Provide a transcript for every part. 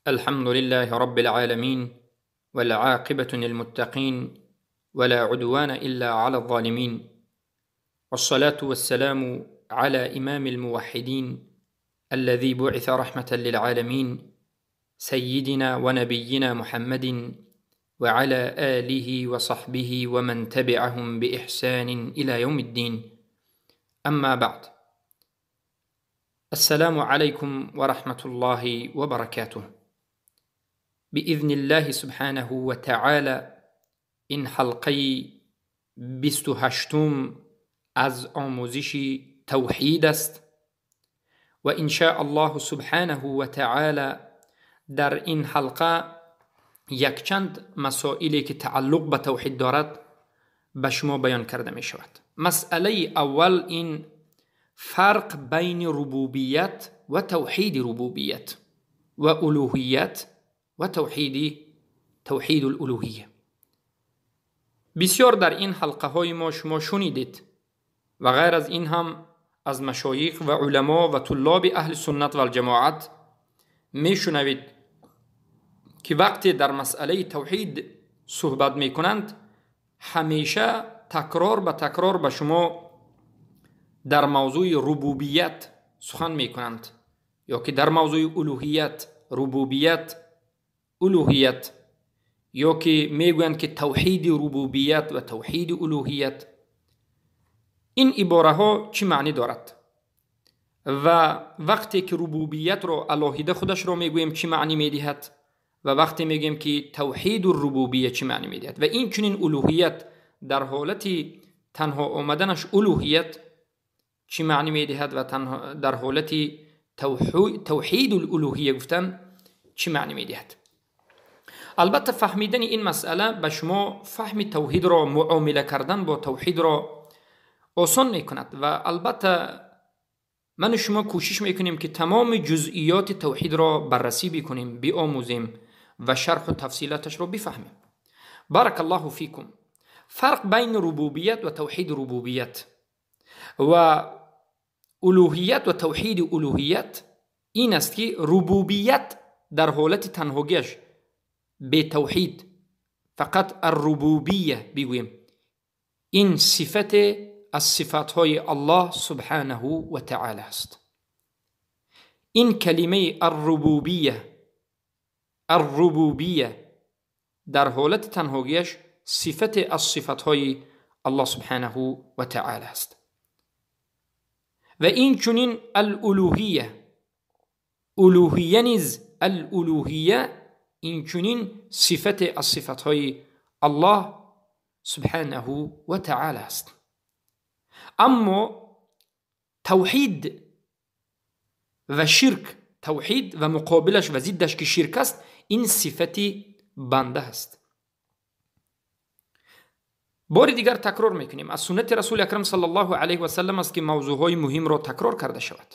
الحمد لله رب العالمين، والعاقبة للمتقين، ولا عدوان إلا على الظالمين، والصلاة والسلام على إمام الموحدين الذي بعث رحمة للعالمين، سيدنا ونبينا محمد وعلى آله وصحبه ومن تبعهم بإحسان إلى يوم الدين. أما بعد، السلام عليكم ورحمة الله وبركاته. بإذن الله سبحانه وتعالى این حلقه 28 از آموزش توحید است و إن شاء الله سبحانه وتعالى در این حلقه یکچند مسائلی که تعلق به توحید دارد به شما بیان کرده می شود. مسئله اول این فرق بین ربوبیت و توحید ربوبیت و الوهیت و توحید الالوهیه. بسیار در این حلقه های ما شما شنیدید و غیر از این هم از مشایخ و علما و طلاب اهل سنت و الجماعت می شنوید که وقتی در مسئله توحید صحبت می کنند همیشه تکرار به تکرار به شما در موضوع ربوبیت سخن می کنند یا که در موضوع الوهیت، ربوبیت، الوهیت، یا که میگویند که توحید ربوبیت و توحید الوهیت. این عباره ها چی معنی دارد و وقتی که ربوبیت را علاهیده خودش را میگوییم چی معنی میدهد و وقتی میگیم که توحید الربوبیه چی معنی میدهد و این چنین الوهیت در حالت تنها آمدنش الوهیت چی معنی میدهد و تنها در حالت توحید الالوهیه گفتن چی معنی میدهد. البته فهمیدن این مسئله به شما فهم توحید را، معامله کردن با توحید را آسان میکند و البته من و شما کوشش میکنیم که تمام جزئیات توحید را بررسی بکنیم، بیاموزیم و شرح و تفصیلاتش را بفهمیم. بارک الله فیکم. فرق بین ربوبیت و توحید ربوبیت و الوهیت و توحید الوهیت این است که ربوبیت در حالت تنهاگیش به توحید فقط الربوبیه بگوییم، این صفت از صفاتهای الله سبحانه و تعالی است. این کلمه الربوبیه، الربوبیه در حالت تنهاگیش صفت از صفاتهای الله سبحانه و تعالی است. و این چنین الالوهیه، الوهیه نیز، الالوهیه این چنین صفت از صفتهای الله سبحانه و تعالی است. اما توحید و شرک، توحید و مقابلش و ضدش که شرک است، این صفت بنده است. بار دیگر تکرار میکنیم، از سنت رسول اکرم صلی الله علیه و سلم است که موضوعهای مهم را تکرار کرده شود.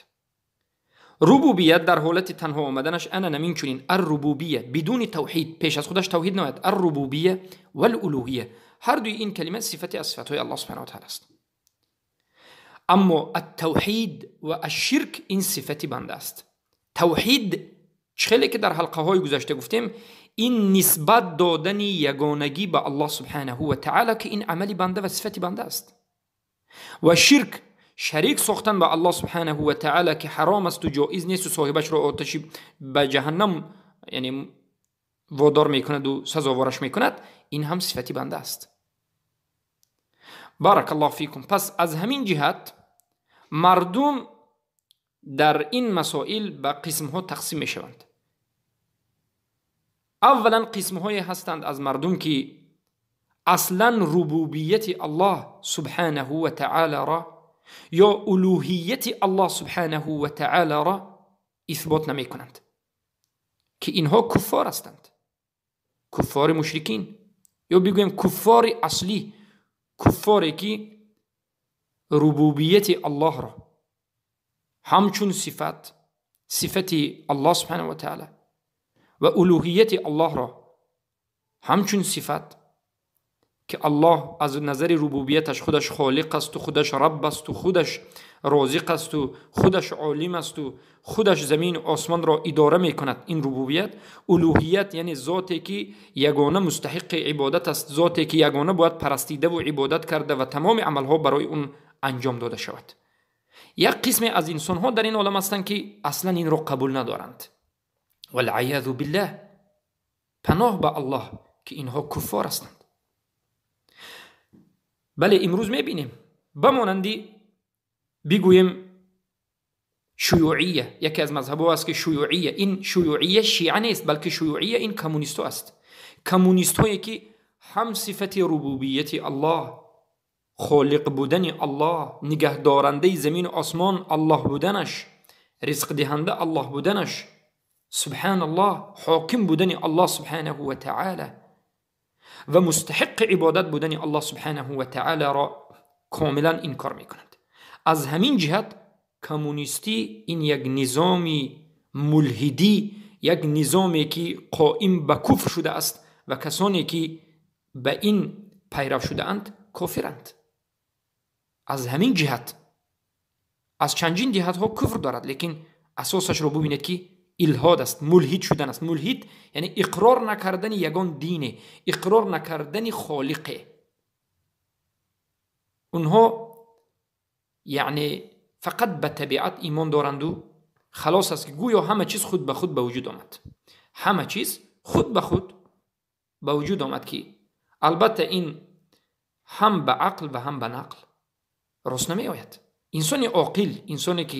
ربوبیت در حالت تنها آمدنش انا نمین چنین الربوبیه بدون توحید، پیش از خودش توحید نهید، الربوبیه والالوهیه، هر دوی این کلمه صفت از صفتهای الله سبحانه و تعالی است. اما التوحید و الشرک این صفت بنده است. توحید چخیلی که در حلقه های گذشته گفتیم، این نسبت دادن یگانگی به الله سبحانه و تعالی که این عمل بنده و صفت بنده است، و شرک شریک ساختن به الله سبحانه و تعالی که حرام است و جایز نیست و صاحبش را آتش به جهنم یعنی وادار میکند و سزاوارش میکند، این هم صفت بنده است. بارک الله فیکم. پس از همین جهت مردم در این مسائل به قسم ها تقسیم میشوند. اولا قسم های هستند از مردم که اصلا ربوبیت الله سبحانه و تعالی را یا الوهیت الله سبحانه و تعالی را اثبات نمی کنند، که اینها کفار هستند، کفار مشرکین، یا بگوییم کفار اصلی، کفاری که ربوبیت الله را همچون صفت، صفت الله سبحانه و تعالی و الوهیت الله را همچون صفت که الله از نظر ربوبیتش خودش خالق است و خودش رب است و خودش розиқ асту, худаш олим асту, худаш замин осмонро идора мекунад. Ин рубубият. Улуҳият яъне зоте ки ягона мустаҳиқи ибодат аст, зоте ки ягона бояд парастидаву ибодат карда ва тамоми амалҳо барои он анҷом дода шавад. Як қисме аз инсонҳо дар ин олам ҳастанд, ки аслан инро қабул надоранд. Валъаязу биллаҳ, паноҳ ба Аллоҳ, ки инҳо куффор ҳастанд. Бале, имрӯз мебинем ба монанди бигӯем шуюъия, яке аз мазҳабҳо аст, ки шуюъия, ин шуюъия шиа нест, балки шуюъия ин коммунистҳо аст. Коммунистҳое ки ҳам сифати рубубияти Аллоҳ, холиқ будани Аллоҳ, нигаҳдорандаи замину осмон Аллоҳ буданаш, ризқдиҳанда Аллоҳ буданаш, субҳаналлоҳ, ҳоким будани Аллоҳ субҳанаҳу ва таъала ва мустаҳиқи ибодат будани Аллоҳ субҳанаҳу ва таъаларо комилан инкор мекунанд. Аз ҳамин ҷиҳат коммунистӣ ин як низоми мулҳидӣ, як низоме ки қоим ба куфр шудааст ва касоне ки ба ин пайрав шудаанд кофиранд. Аз ҳамин ҷиҳат аз чандин ҷиҳатҳо куфр дорад, лекин асосашро бубинед, ки илҳод аст, мулҳид шудан аст. Мулҳид яъне иқрор накардани ягон дине, иқрор накардани холиқе. Онҳо яъне фақат ба табиат имон доранду халос аст, ки гӯё ҳама чиз худ ба худ ба вуҷуд омад, ҳама чиз худ ба худ ба вуҷуд омад, ки албатта ин ҳам ба ақл ва ҳам ба нақл рост намеояд. Инсони оқил, инсоне ки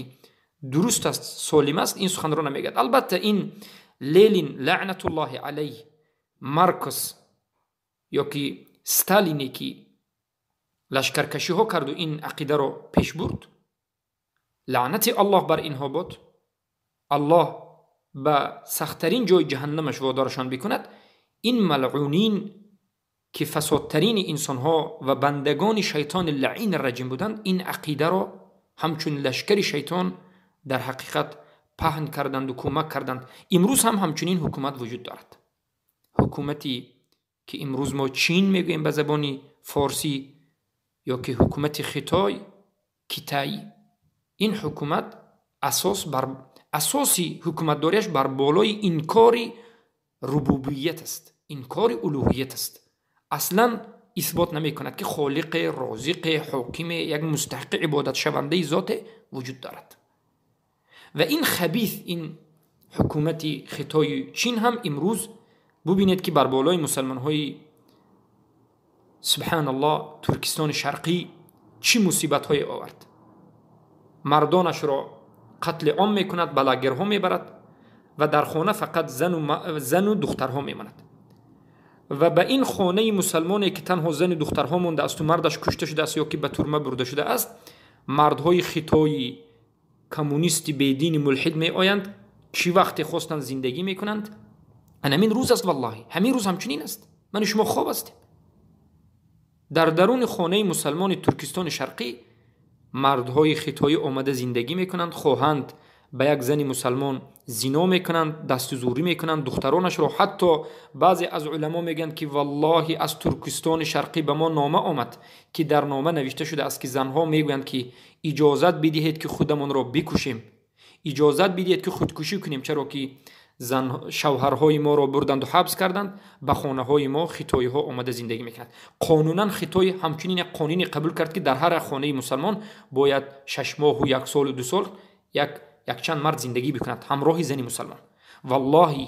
дуруст аст, солим аст, ин суханро намегӯяд. Албатта ин Ленин лаънатуллоҳи алайҳ, Маркс ё ки Сталине ки лашкаркашиҳо карду ин ақидаро пеш бурд, лаънати Аллоҳ бар инҳо бод, Аллоҳ ба сахттарин ҷои ҷаҳаннамаш водорашон бикунад. Ин малъунин ки фасодтарини инсонҳо ва бандагони шайтони лаъини раҷим буданд, ин ақидаро ҳамчун лашкари шайтон дар ҳақиқат паҳн карданду кӯмак карданд. Имрӯз ҳам ҳамчунин ҳукумат вуҷуд дорад. Ҳукумате ки имрӯз мо Чин мегӯем ба забони форсӣ, ё ки ҳукумати Хитой, Китай, ин ҳукумат асос бар асоси ҳукуматдориаш бар болои инкори рубубият аст, инкори улуҳият аст. Аслан исбот намекунад, ки холиқе, розиқе, ҳокиме, як мустаҳиқи ибодатшавандаи зоте вуҷуд дорад. Ва ин хабис, ин ҳукумати Хитою Чин ҳам имрӯз бубинед, ки бар болои мусалмонҳои субҳаналлоҳ Туркистони Шарқӣ чӣ мусибатҳое овард. Мардонашро қатли ом мекунад, ба лагерҳо мебарад ва дар хона фақат зану духтарҳо мемонад. Ва ба ин хонаи мусалмоне ки танҳо зану духтарҳо мондаасту мардаш кушта шудааст ё ки ба турма бурда шудааст, мардҳои хитои коммунисти бедини мулҳид меоянд, чӣ вақте хостанд зиндагӣ мекунанд. Ҳамин рӯз аст, валлоҳи, ҳамин рӯз ҳамчунин аст. Ману шумо хоб ҳастем. Дар даруни хонаи мусалмони Туркистони Шарқӣ мардҳои хитоӣ омада зиндагӣ мекунанд, хоҳанд ба як зани мусалмон зино мекунанд, дастузурӣ мекунанд, духтаронашро. Ҳатто баъзе аз уламо мегӯянд, ки валлоҳи аз Туркистони Шарқӣ ба мо нома омад, ки дар нома навишта шудааст, ки занҳо мегӯянд, ки иҷозат бидиҳед, ки худамонро бикушем, иҷозат бидиҳед, ки худкушӣ кунем, чаро ки шавҳарҳои моро бурданду ҳабс карданд, ба хонаҳои мо хитоиҳо омада зиндагӣ мекунанд. Қонунан Хитой ҳамчунин як қонуне қабул кард, ки дар ҳар як хонаи мусалмон бояд 6 моҳу як солу 2 сол якчанд мард зиндагӣ бикунад ҳамроҳи зани мусалмон. Валлоҳи,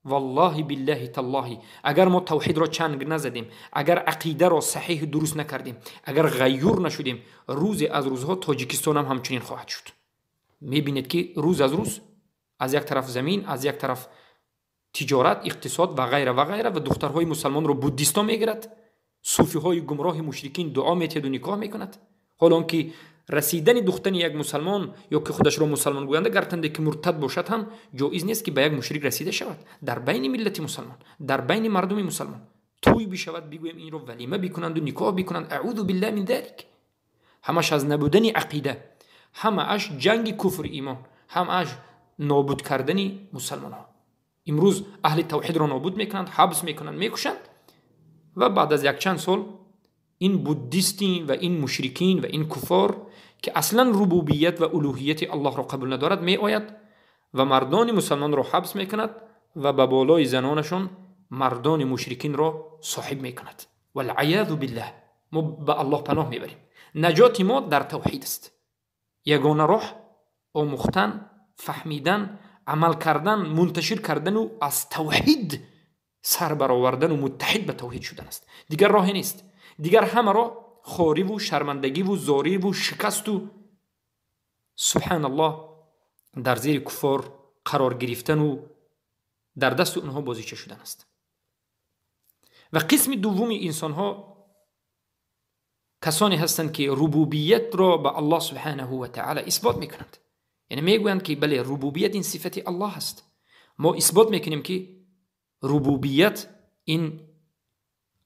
валлоҳи, биллаҳи, таллоҳи, агар мо тавҳидро чанг назадем, агар ақидаро саҳиҳу дуруст накардем, агар ғайюр нашудем, рӯзе аз рӯзҳо Тоҷикистонам ҳамчунин хоҳад шуд. Мебинед, ки рӯз аз рӯз аз як тараф замин, аз як тараф тиҷорат, иқтисод ва ғайра ва ғайра, ва духтарҳои мусалмонро буддистон мегирад, суфиҳои гумроҳи мушрикин дуо метиҳаду никоҳ мекунад. Ҳоло он ки расидани духтани як мусалмон ё ки худашро мусалмон гӯянда, гартанде ки муртад бошад ҳам, ҷоиз нест, ки ба як мушрик расида шавад дар байни миллати мусалмон, дар байни мардуми мусалмон тӯй бишавад, бигӯем инро валима бикунанду никоҳ бикунанд. Аъузу биллаҳ мин залик. Ҳамаш аз набудани ақида, ҳамааш ҷанги куфр имон, ҳамааш нобуд кардани мусалмонҳо. Имрӯз аҳли тавҳидро нобуд мекунанд, ҳабс мекунанд, мекушанд ва баъд аз якчанд сол ин буддистин ва ин мушрикин ва ин куфор, که اصلا ربوبیت و الوهیت الله را قبول ندارد می آید و مردان مسلمان را حبس می کند و به بالای زنانشان مردان مشرکین را صاحب می کند. والعیاذ بالله. ما به الله پناه می بریم. نجات ما در توحید است. یگانه راه آموختن، فهمیدن، عمل کردن، منتشر کردن و از توحید سر برآوردن و متحد به توحید شدن است. دیگر راهی نیست. دیگر همه را خواری و شرمندگی و زاری و شکست و سبحان الله در زیر کفار قرار گرفتن و در دست اونها بازیچه شدن است. و قسم دوم انسان ها کسانی هستند که ربوبیت را به الله سبحانه و تعالی اثبات میکنند. یعنی میگویند که بله، ربوبیت این صفت الله است. ما اثبات میکنیم که ربوبیت این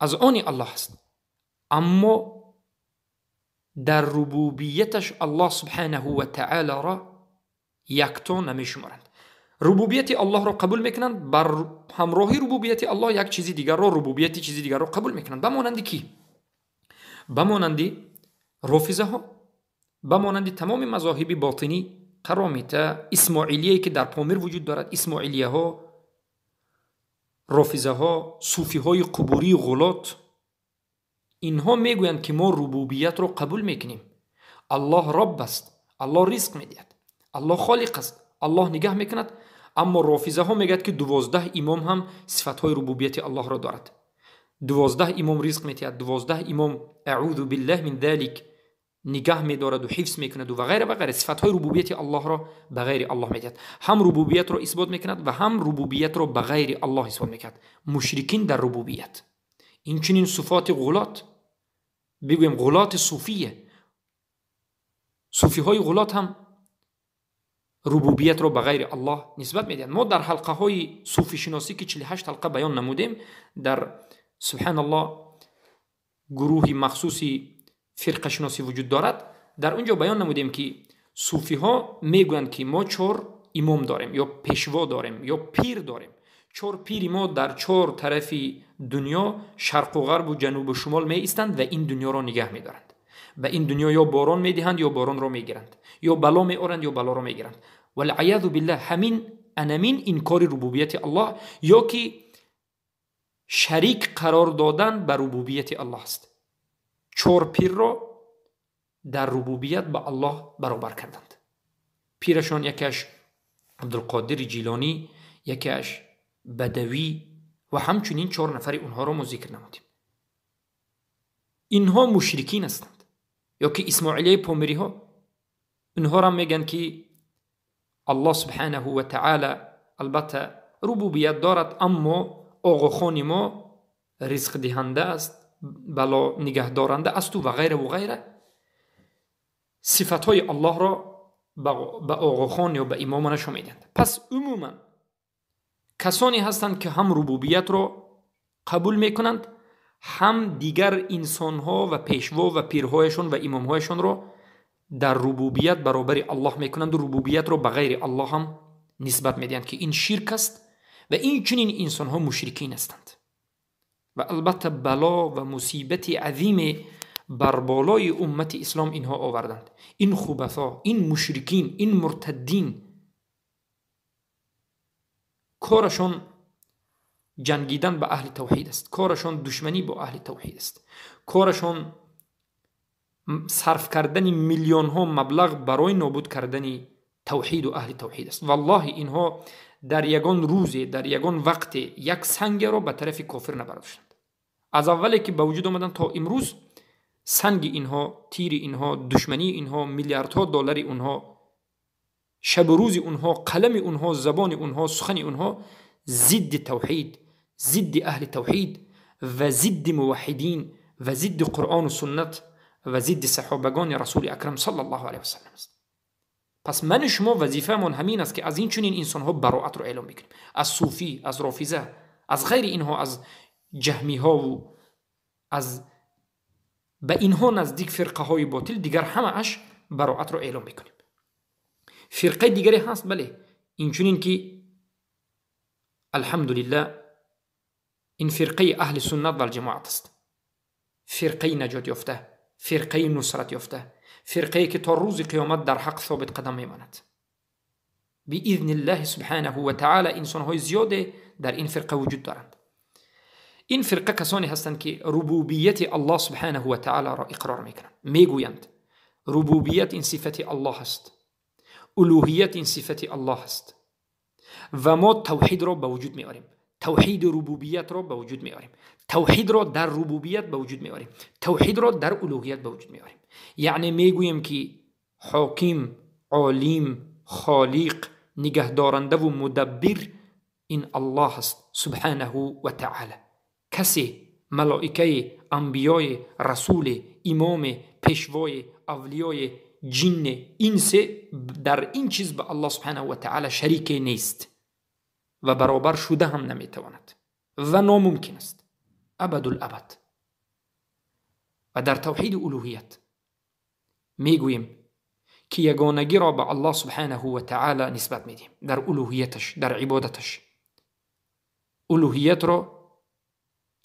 از آن الله است، اما در ربوبیتش الله سبحانه و تعالی را یکتا نمیشمارند. ربوبیت الله را قبول میکنند، بر همراهی ربوبیت الله یک چیزی دیگر را، ربوبیت چیزی دیگر را قبول میکنند. به مانند کی؟ به مانند رافضه ها، به مانند تمام مذاهب باطنی، قرامیته، اسماعیلیه که در پامیر وجود دارد، اسماعیلیه ها، رافضه ها، صوفی های قبوری غلات، اینها میگویند که ما ربوبیت را قبول میکنیم. الله رب است، الله رزق میدهد، الله خالق است، الله نگه میکند. اما رافضه ها میگوید که 12 امام هم صفت های ربوبیت الله را دارد. 12 امام رزق میدهد، 12 امام اعوذ بالله من ذلک نگه میدارد و حفظ میکند و غیره و غیره. صفت های ربوبیت الله را به غیر الله میدهد. هم ربوبیت را اثبات میکند و هم ربوبیت را به غیر الله اثبات میکند. مشرکین در ربوبیت. این چنین صفات غلات، بگویم غلات صوفیه، صوفی های غلات هم ربوبیت را به غیر الله نسبت میدهند. ما در حلقه های صوفی شناسی که 48 حلقه بیان نمودیم، در سبحان الله گروه مخصوصی فرقه شناسی وجود دارد، در اونجا بیان نمودیم که صوفی ها میگویند که ما 4 امام داریم یا پیشوا داریم یا پیر داریم. 4 پیر ما در 4 طرف دنیا، شرق و غرب و جنوب و شمال می ایستند و این دنیا را نگه می دارند. و این دنیا یا باران می دهند یا باران را می گیرند، یا بلا می آرند یا بلا را می گیرند. والعیاذ بالله. همین انمین انکار ربوبیت الله یا که شریک قرار دادن به ربوبیت الله است. 4 پیر را در ربوبیت به الله برابر کردند. پیرشان یکیش عبدالقادر جیلانی، یکیش بدوی و همچنین 4 نفر اونها را ما ذکر نمودیم. اینها مشرکین هستند. یا که اسماعیلیه پامری ها، اینها را میگن که الله سبحانه و تعالی البته ربوبیت دارد، اما آقا خان ما رزق دهنده است، بلا نگه دارنده است و غیره و غیره. صفت های الله را به آقا خان یا به امامانش میدند. پس عموما کسانی هستند که هم ربوبیت را قبول میکنند، هم دیگر انسانها و پیشوا و پیرهایشان و امامهایشان را در ربوبیت برابر الله میکنند و ربوبیت را به غیر الله هم نسبت میدهند که این شرک است و این چنین انسانها مشرکین هستند. و البته بلا و مصیبت عظیم بر بالای امت اسلام اینها آوردند. این خبثا، این مشرکین، این مرتدین، کارشان جنگیدن به اهل توحید است، کارشان دشمنی با اهل توحید است، کارشان صرف کردن میلیون ها مبلغ برای نابود کردن توحید و اهل توحید است. والله اینها در یگان روز، در یگان وقت یک سنگ را به طرف کافر نبرداشتند. از اولی که به وجود آمدن تا امروز سنگ اینها، تیر اینها، دشمنی اینها، میلیاردها دلار اونها، شب و روز اونها، قلم اونها، زبان اونها، سخن اونها ضد توحید، ضد اهل توحید و ضد موحدین و ضد قرآن و سنت و ضد صحابگان رسول اکرم صلی الله علیه و سلم است. پس من شما وظیفه‌مان همین است که از این چنین انسان‌ها براعت رو اعلام بکنیم. از صوفی، از رافضه، از غیر اینها، از جهمی‌ها و از به اینها نزدیک فرقه های باطل دیگر همه اش براعت رو اعلام بکنیم. فرقه دیگری هست، بله، این چنین که الحمدلله این فرقه اهل سنت و الجماعت است، فرقه نجات یافته، فرقه نصرت یافته، فرقه که تا روز قیامت در حق ثابت قدم میماند. باذن الله سبحانه و تعالی انسانهای زیاده در این فرقه وجود دارند. این فرقه کسانی هستند که ربوبیت الله سبحانه و تعالی را اقرار میکنند. میگویند ربوبیت این صفت الله است، الوهیت این صفت الله است و ما توحید را به وجود میآوریم، توحید ربوبیت را به وجود میآوریم، توحید را در ربوبیت به وجود میآوریم، توحید را در الوهیت به وجود میآوریم. یعنی میگوییم که حاکم، عالم، خالق، نگهدارنده و مدبر این الله است سبحانه و تعالی. کسی، ملائکه، انبیای، رسول، امام، پیشوای، اولیای، جن، انس در این چیز به الله سبحانه و تعالی شریک نیست و برابر شده هم نمیتواند و ناممکن است ابد الابد. و در توحید الوهیت میگوییم که یگانگی را به الله سبحانه و تعالی نسبت میدیم در الوهیتش، در عبادتش. الوهیت را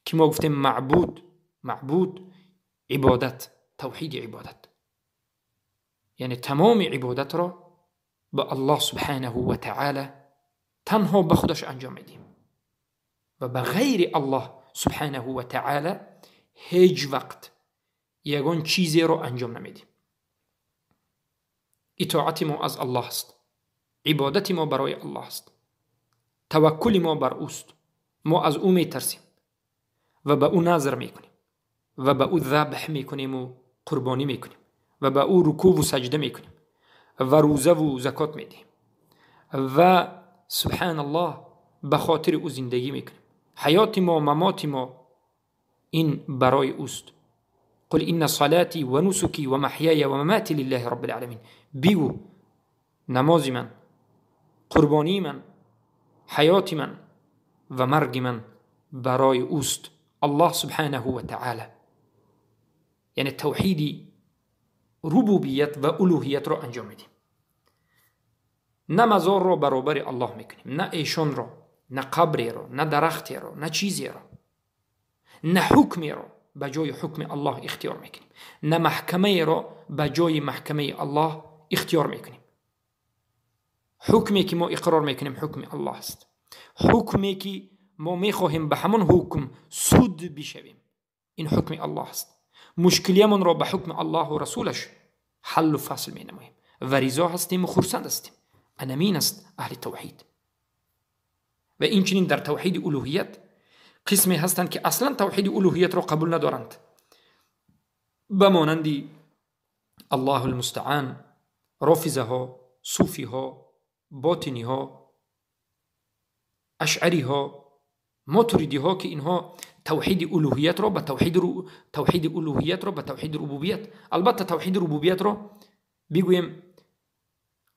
که ما گفتیم معبود، معبود عبادت، توحید عبادت، یعنی تمام عبادت را به الله سبحانه و تعالی تنها به خودش انجام میدیم و به غیر الله سبحانه و تعالی هیچ وقت یگان چیزی را انجام نمیدیم. اطاعت ما از الله است، عبادت ما برای الله است، توکل ما بر اوست، ما از او میترسیم و به او نظر میکنیم و به او ذبح میکنیم و قربانی میکنیم و به او رکوع و سجده میکنیم و روزه و زکات میدیم و سبحان الله به خاطر او زندگی میکنیم. حیات ما، ممات ما این برای اوست. قل ان صلاتي و نسکی و محیای و مماتی لله رب العالمین. بگو نماز من، قربانی من، حیات من و مرگ من برای اوست، الله سبحانه و تعالی. یعنی توحید ربوبیت و الوهیت را انجام میدیم. نه مزار را برابر الله میکنیم، نه ایشان را، نه قبری را، نه درختی را، نه چیزی را، نه حکمی را به جای حکم الله اختیار میکنیم، نه محکمه را به جای محکمه الله اختیار میکنیم. حکمی که ما اقرار میکنیم حکم الله است. حکمی که ما میخواهیم به همان حکم سود بشویم این حکم الله است. مشکلیمان را به حکم الله و رسولش حل و فصل می نماییم و رضا هستیم و خرسند هستیم. انمین است اهل توحید. و این چنین در توحید الوهیت قسمی هستند که اصلا توحید الوهیت را قبول ندارند، به مانند الله المستعان، رافضه ها، صوفی ها، باطنی ها، اشعری ها، ماتریدی ها که اینها توحید الوهیت را به توحید الوهیت را به توحید ربوبیت، البته توحید ربوبیت را بگوییم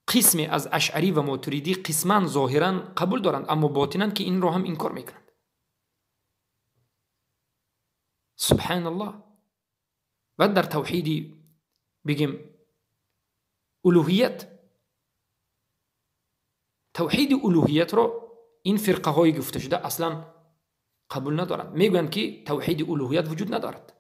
قسمی از اشعری و ماتریدی قسما ظاهرا قبول دارند، اما باطنا که این را هم انکار میکنند. سبحان الله. و در توحید بگیم الوهیت، توحید الوهیت را این فرقه های گفته شده اصلا قبول ندارند. میگویند که توحید الوهیت وجود ندارد،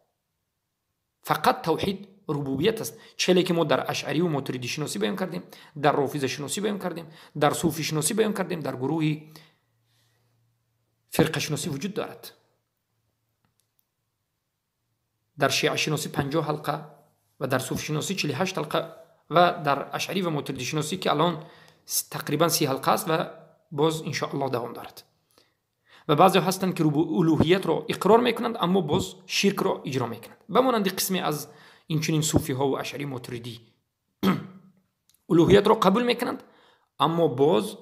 فقط توحید ربوبیت است. چلی که ما در اشعری و ماتریدی شناسی بیان کردیم، در رافضه شناسی بیان کردیم، در صوفی شناسی بیان کردیم، در گروه فرقه شناسی وجود دارد. در شیعه شناسی 50 حلقه و در صوفی شناسی 48 حلقه و در اشعری و ماتریدی شناسی که الان تقریبا 30 حلقه است و باز انشاءالله دوام دارد. و بعضی هستند که الوهیت را اقرار میکنند اما باز شرک را اجرا میکنند، به مانند قسمی از این چنین صوفی ها و اشعری ماتریدی الوهیت را قبول میکنند اما باز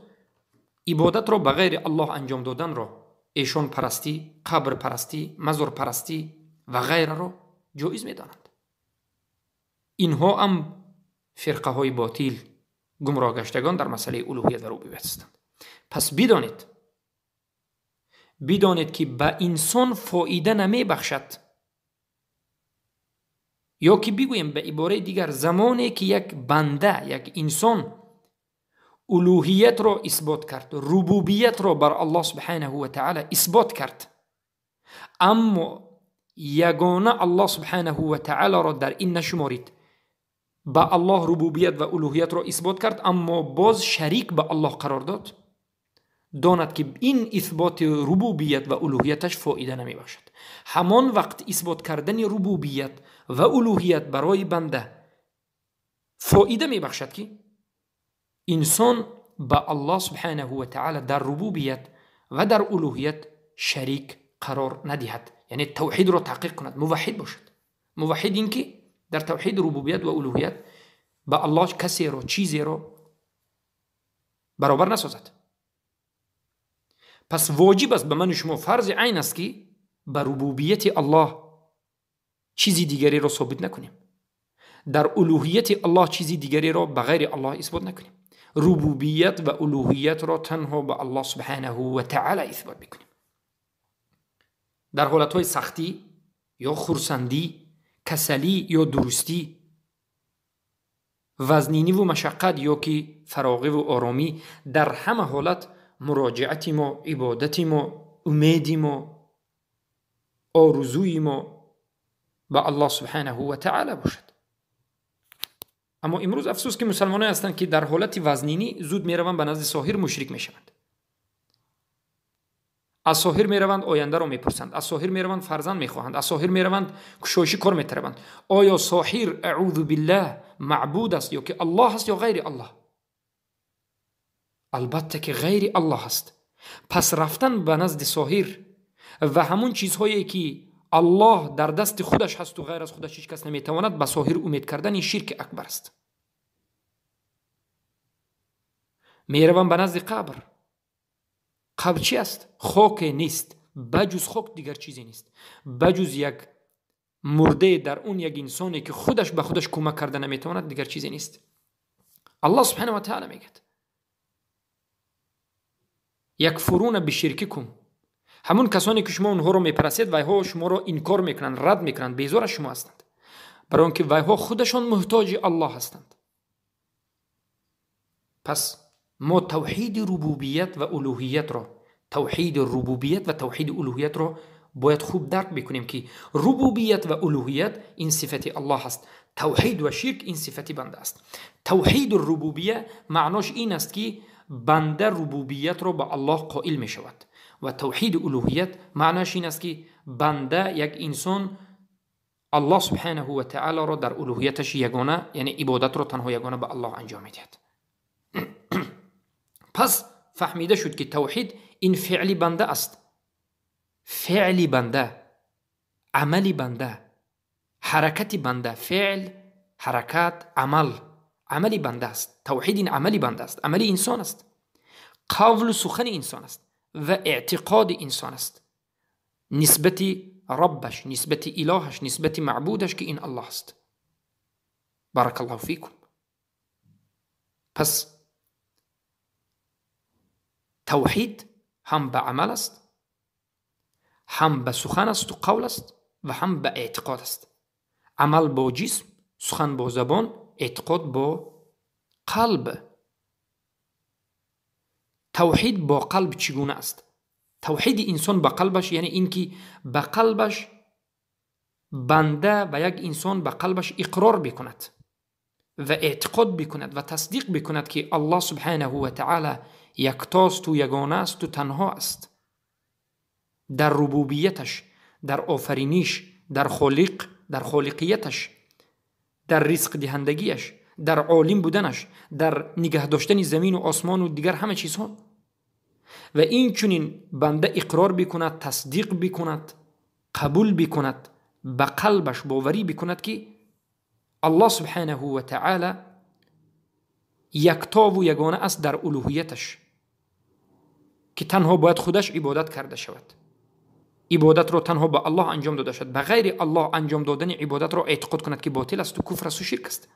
عبادت را به غیر الله انجام دادن را، ایشان پرستی، قبر پرستی، مزار پرستی و غیره را جایز میدانند. اینها هم فرقه های باطل، گمراه گشتگان در مسئله الوهیت و ربوبیت هستند. پس بدانید که به انسان فایده نمی بخشد، یا که بگوییم به عباره دیگر، زمانی که یک بنده، یک انسان الوهیت را اثبات کرد، ربوبیت را بر الله سبحانه و تعالی اثبات کرد، اما یگانه الله سبحانه و تعالی را در این نشمارید، ба Аллоҳ рубубият ва улуҳиятро исбот кард, аммо боз шарик ба Аллоҳ қарор дод, донад ки ин исботи рубубият ва улуҳияташ фоида намебахшад. Ҳамон вақт исбот кардани рубубият ва улуҳият барои банда фоида мебахшад, ки инсон ба Аллоҳ субҳанаҳу ва таъала дар рубубият ва дар улуҳият шарик қарор надиҳад, яъне тавҳидро таҳқиқ кунад, муваҳҳид бошад. Муваҳҳид ин ки дар тавҳиди рубубият ва улуҳият ба Аллоҳ касеро, чизеро баробар насозад. Пас воҷиб аст ба ману шумо, фарзи айн аст ки ба рубубияти Аллоҳ чизи дигареро собит накунем, дар улуҳияти Аллоҳ чизи дигареро ба ғайри Аллоҳ исбот накунем. Рубубият ва улуҳиятро танҳо ба Аллоҳ субҳанаҳу ва таъала исбот бикунем. Дар ҳолатҳои сахтӣ ё хурсандӣ, касалӣ ё дурустӣ, вазниниву машаққат ё ки фароғиву оромӣ, дар ҳама ҳолат муроҷиати мо, ибодати мо, умеди мо, орзуи мо ба Аллоҳ субҳанаҳу ва таъала бошад. Аммо имрӯз афсӯс ки мусалмоное ҳастанд, ки дар ҳолати вазнинӣ зуд мераванд ба назди соҳир, мушрик мешаванд. Аз соҳир мераванд, ояндаро мепурсанд, аз соҳир мераванд, фарзанд мехоҳанд, аз соҳир мераванд, кушоиши кор метарабанд. Оё соҳир, аъузу биллаҳ, маъбуд аст ё ки Аллоҳ аст ё ғайри Аллоҳ? Албатта ки ғайри Аллоҳ аст. Пас рафтан ба назди соҳир ва ҳамон чизҳое ки Аллоҳ дар дасти худаш ҳасту ғайр аз худаш ҳеҷ кас наметавонад, ба соҳир умед кардан ин ширки акбар аст. Меравам ба назди қабр. Қабр чи аст? Хоке нест, ба ҷуз хок дигар чизе нест, ба ҷуз як мурдае дар он як инсоне ки худаш ба худаш кӯмак карда наметавонад, дигар чизе нест. Аллоҳ субҳанаҳу ва таъала мегӯяд: якфуруна биширкикум. Ҳамон касоне ки шумо онҳоро мепарастед, вайҳо шуморо инкор мекунанд, рад мекунанд, безор аз шумо ҳастанд, барои он ки вайҳо худашон муҳтоҷи Аллоҳ ҳастанд. Пас мо тавҳиди рубубият ва улуҳиятро, тавҳиди рубубият ва тавҳиди улуҳиятро бояд хуб дарк бикунем, ки рубубият ва улуҳият ин сифати Аллоҳ аст, тавҳид ва ширк ин сифати банда аст. Тавҳиду рубубия маънош ин аст, ки банда рубубиятро ба Аллоҳ қоил мешавад, ва тавҳиди улуҳият маънош ин аст, ки банда, як инсон, Аллоҳ субҳанаҳу ва таъаларо дар улуҳияташ ягона, яъне ибодатро танҳо ягона ба Аллоҳ анҷом медиҳад. Пас фаҳмида шуд, ки тавҳид ин феъли банда аст. Феъли банда, амали банда, ҳаракати банда, феъл, ҳаракат, амал, амали банда аст. Тавҳид ин амали банда аст, амали инсон аст, қавлу сухани инсон аст ва эътиқоди инсон аст нисбати Раббаш, нисбати илоҳаш, нисбати маъбудаш, ки ин Аллоҳ аст. Баракаллоҳу фикум. Пас тавҳид ҳам ба амал аст, ҳам ба сухан асту қавл аст ва ҳам ба эътиқод аст. Амал бо ҷисм, сухан бо забон, эътиқод бо қалб. Тавҳид бо қалб чӣ гуна аст? Тавҳиди инсон ба қалбаш, яъне ин ки ба қалбаш банда ва як инсон ба қалбаш иқрор бикунад ва эътиқод бикунад ва тасдиқ бикунад, ки Аллоҳ субҳанаҳу ва таъала яктосту ягона асту танҳо аст дар рубубияташ, дар офариниш, дар холиқ, дар холиқияташ, дар ризқдиҳандагиаш, дар олим буданаш, дар нигаҳ доштани замину осмону дигар ҳама чизҳо. Ва инчунин банда иқрор бикунад, тасдиқ бикунад, қабул бикунад, ба қалбаш боварӣ бикунад, ки Аллоҳ субҳанаҳу ва таъала яктову ягона аст дар улуҳияташ, ки танҳо бояд худаш ибодат карда шавад. Ибодатро танҳо ба Аллоҳ анҷом дода шавад. Ба ғайри Аллоҳ анҷом додани ибодатро эътиқод кунад, ки ботил асту куфр асту ширк аст.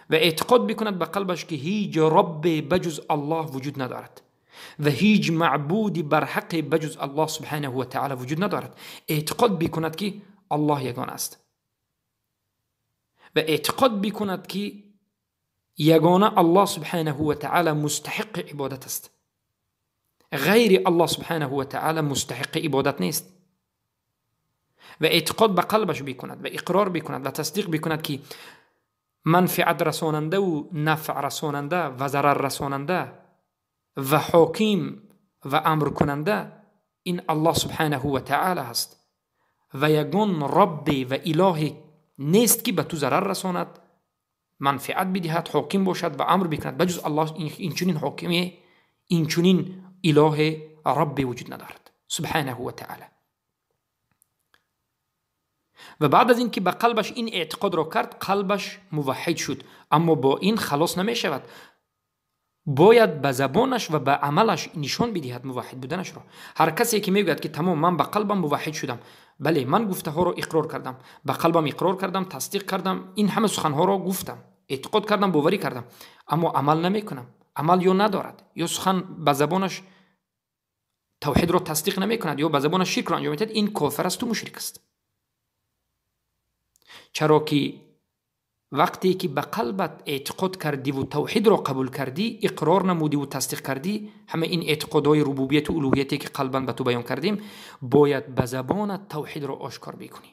Ва эътиқод бикунад ба қалбаш, ки ҳеҷ роббе ба ҷуз Аллоҳ вуҷуд надорад ва ҳеҷ маъбуди барҳақе ба ҷуз Аллоҳ субҳанаҳу ва таъала вуҷуд надорад. Эътиқод бикунад, ки Аллоҳ ягона аст ва эътиқод бикунад, ки ягона Аллоҳ субҳанаҳу ва таъала мустаҳиқи ибодат аст. Ғайри Аллоҳ субҳанаҳу ва таъала мустаҳиқи ибодат нест. Ва эътиқод ба қалбаш бикунад ва иқрор бикунад ва тасдиқ бикунад, ки манфиат расонандаву нафъ расонанда ва зарар расонанда ва ҳоким ва амркунанда ин Аллоҳ субҳанаҳу ва таъала ҳаст ва ягон Роббе ва илоҳе нест ки ба ту зарар расонад, манфиат бидиҳад, ҳоким бошад ва амр бикунад. Ба ҷуз Аллоҳ инчунин ҳокиме, инчунин илоҳе, Роббе вуҷуд надорад субҳанаҳу ва таъала. Ва баъд аз ин ки ба қалбаш ин эътиқодро кард, қалбаш муваҳҳид шуд, аммо бо ин халос намешавад. Бояд ба забонаш ва ба амалаш нишон бидиҳад муваҳҳид буданашро. Ҳар касе ки мегӯяд ки тамом, ман ба қалбам муваҳҳид шудам, бале, ман гуфтаҳоро иқрор кардам, ба қалбам иқрор кардам, тасдиқ кардам, ин ҳама суханҳоро гуфтам, эътиқод кардам, боварӣ кардам, аммо амал намекунам, амал ё надорад, ё сухан ба забонаш тавҳидро тасдиқ намекунад, ё ба забонаш ширкро анҷом медиҳад, ин кофир асту мушрик аст. Чаро ки вақте ки ба қалбат эътиқод кардиву тавҳидро қабул кардӣ, иқрор намудиву тасдиқ кардӣ, ҳама ин эътиқодҳои рубубияту улуҳияте ки қалбан ба ту баён кардем, бояд ба забонат тавҳидро ошкор бикунӣ,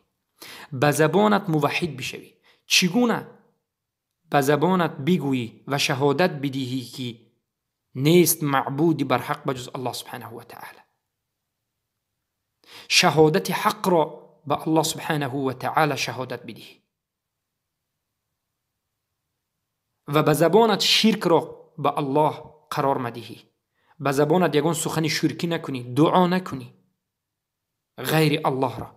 ба забонат муваҳҳид бишавӣ. Чӣ гуна ба забонат бигӯӣ ва шаҳодат бидиҳӣ ки нест маъбуди барҳақ ба ҷуз Аллоҳ субҳанаҳу ва таъала? Шаҳодати ҳақро ба Аллоҳ субҳанаҳу ва таъала шаҳодат бидиҳӣ ва ба забонат ширкро ба Аллоҳ қарор мадиҳӣ, ба забонат ягон сухани ширкӣ накунӣ, дуо накунӣ ғайри Аллоҳро,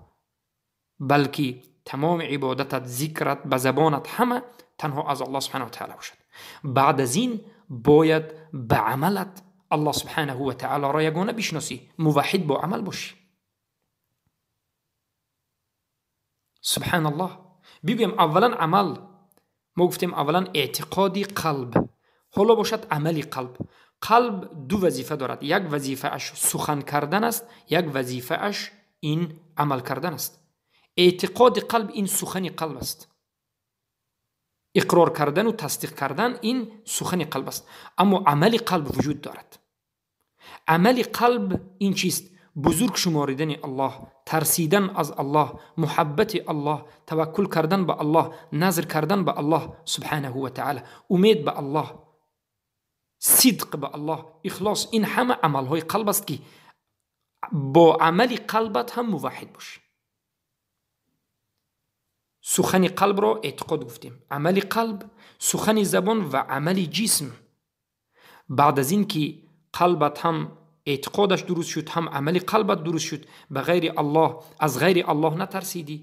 балки тамоми ибодатат, зикрат ба забонат ҳама танҳо аз Аллоҳ субҳанаҳу ва таъала бошад. Баъд аз ин бояд ба амалат Аллоҳ субҳанаҳу ва таъаларо ягона бишносӣ, муваҳҳид бо амал бошӣ. Субҳаналлоҳ. Бигӯем аввалан амал, мо гуфтем аввалан эътиқоди қалб, ҳоло бошад амали қалб. Қалб ду вазифа дорад, як вазифааш сухан кардан аст, як вазифааш ин амал кардан аст. Эътиқоди қалб ин сухани қалб аст, иқрор кардану тасдиқ кардан ин сухани қалб аст, аммо амали қалб вуҷуд дорад. Амали қалб ин чист? Бузург шуморидани Аллоҳ, тарсидан аз Аллоҳ, муҳаббати Аллоҳ, таваккул кардан ба Аллоҳ, назр кардан ба Аллоҳ субҳанаҳу ва таъала, умед ба Аллоҳ, сидқ ба Аллоҳ, ихлос, ин ҳама амалҳои қалб аст ки бо амали қалбат ҳам муваҳҳид бошӣ. Сухани қалбро эътиқод гуфтем, амали қалб, сухани забон ва амали ҷисм. Баъд аз ин ки қалбат ҳам эътиқодаш дуруст шуд, ҳам амали қалбат дуруст шуд, ба ғайри Аллоҳ, аз ғайри Аллоҳ натарсидӣ,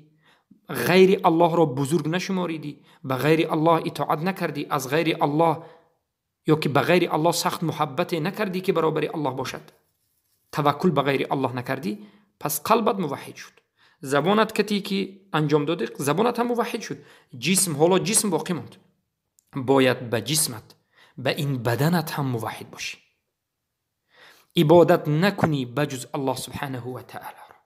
ғайри Аллоҳро бузург нашуморидӣ, ба ғайри Аллоҳ итоат накардӣ, аз ғайри Аллоҳ ё ки ба ғайри Аллоҳ сахт муҳаббате накардӣ ки баробари Аллоҳ бошад, таваккул ба ғайри Аллоҳ накардӣ, пас қалбат муваҳҳид шуд. Забонат кати ки анҷом додӣ, забонат ҳам муваҳҳид шуд. Ҷисм, ҳоло ҷисм боқӣ монд, бояд ба ҷисмат, ба ин баданат ҳам муваҳҳид бошӣ. Ибодат накунӣ ба ҷуз Аллоҳ субҳанаҳу ва таъаларо.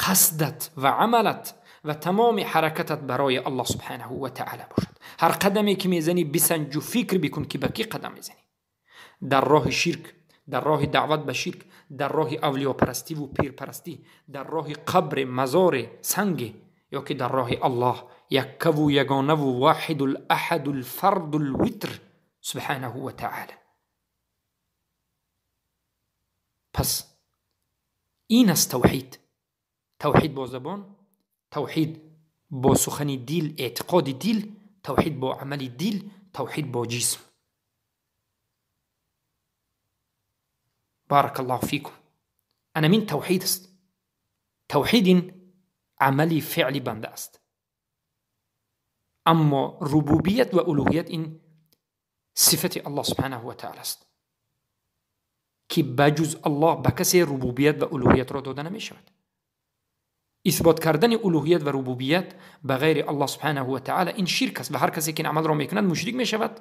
Қасдат ва амалат ва тамоми ҳаракатат барои Аллоҳ субҳанаҳу ва таъала бошад. Ҳар қадаме ки мезанӣ бисанҷу фикр бикун ки ба кӣ қадам мезанӣ. Дар роҳи ширк, дар роҳи даъват ба ширк, дар роҳи авлиёпарастиву пирпарастӣ, дар роҳи қабре, мазоре, санге, ё ки дар роҳи Аллоҳ яккаву ягонаву воҳидул аҳадул фардул витр субҳанаҳу ва таъала. Пас ин аст тавҳид. Тавҳид бо забон, тавҳид бо сухани дил, эътиқоди дил, тавҳид бо амали дил, тавҳид бо ҷисм. Баракаллоҳу фикум. Ана мин тавҳид аст. Тавҳид ин амали феъли банда аст. Аммо рубубият ва улуҳият ин сифати Аллоҳ субҳанаҳу ва таъала аст ки ба ҷуз Аллоҳ ба касе рубубият ва улуҳиятро дода намешавад. Исбот кардани улуҳият ва рубубият ба ғайри Аллоҳ субҳанаҳу ва таъала ин ширк аст ва ҳар касе ки ин амалро мекунад мушрик мешавад.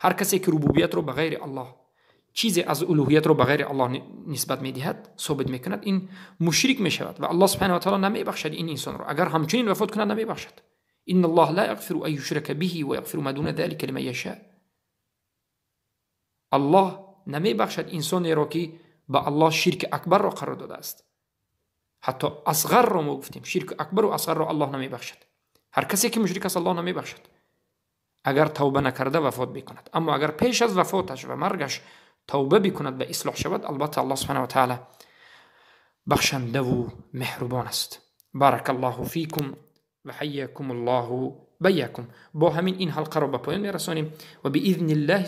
Ҳар касе ки рубубиятро ба ғайри Аллоҳ, чизе аз улуҳиятро ба ғайри Аллоҳ нисбат медиҳад, собит мекунад, ин мушрик мешавад ва Аллоҳ субҳанаҳу ва таъала намебахшад ин инсонро. Агар ҳамчунин вафот кунад намебахшад. Инна Аллоҳ ла яғфиру ан юшрака биҳи ва яғфиру ма дуна залика лиман яша. Аллоҳ намебахшад инсонеро ки ба Аллоҳ ширки акбарро қарор додааст. Ҳатто асғарро мо гуфтем, ширки акбару асғарро Аллоҳ намебахшад. Ҳар касе ки мушрик аст Аллоҳ намебахшад. агар тавба накарда вафот бикунад. Аммо агар пеш аз вафоташ ва маргаш тавба бикунад ва ислоҳ шавад, албатта, Аллоҳ субҳана ва таъала бахшандаву меҳрубон аст. Барака Аллоҳу фикум ва ҳайякум Аллоҳу байякум. Бо ҳамин ин ҳалқаро ба поён мерасонем ва биизниллаҳи.